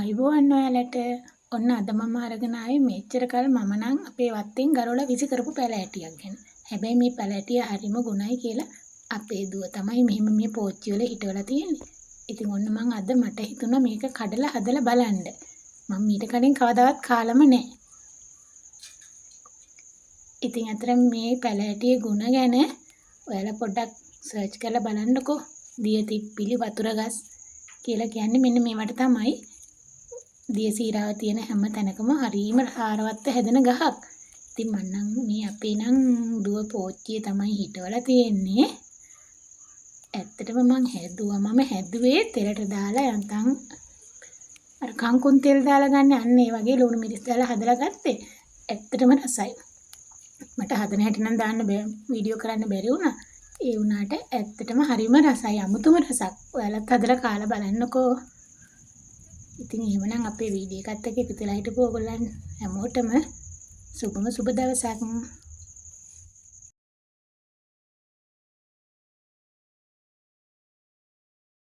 ආයුබෝවන් ඔයාලට. ඔන්න අද මම අරගෙන ආවේ මෙච්චර කල් මම නම් අපේ වත්තෙන් ගරවලා විසි කරපු පැලෑටියක් ගැන. හැබැයි මේ පැලෑටිය හරිම ගුණයි කියලා අපේ දුව තමයි මෙහෙම මේ පෝච්චි වල හිටවලා තියෙන්නේ. ඉතින් ඔන්න මං අද මට හිතුණා මේක කඩලා හදලා බලන්න. මං මීට කලින් කවදාවත් කාලම නෑ. ඉතින් ඇත්තටම මේ පැලෑටියේ ගුණ ගැන ඔයාලා පොඩ්ඩක් සර්ච් කරලා බලන්නකෝ. දිය තිප්පිලි වතුර ගස් කියලා කියන්නේ මෙන්න මේවට තමයි. දිය සීරාව තියෙන හැම තැනකම හරීම සාරවත්ව හැදෙන ගහක්. ඉතින් මං නම් මේ අපේ නම් දුව පෝච්චියේ තමයි හිටවලා තියෙන්නේ. ඇත්තටම මං හැදුවා. මම හැදුවේ තෙලට දාලා යන්තම් අර කංකුන් තෙල් දාලා ගන්න අන්න ඒ වගේ ලුණු මිරිස් දාලා හදලා ගත්තේ. ඇත්තටම රසයි. මට හදන හැටි නම් දාන්න බෑ, වීඩියෝ කරන්න බැරි වුණා. ඒ වුණාට ඇත්තටම හරිම රසයි. අමුතුම රසක්. ඔයාලත් හදලා කාලා බලන්නකෝ. ඉතින් එහෙමනම් අපේ වීඩියෝ එකත් එක්ක එකතු වෙලා හිටපු ඔයගොල්ලන් හැමෝටම සුබම සුබ දවසක්.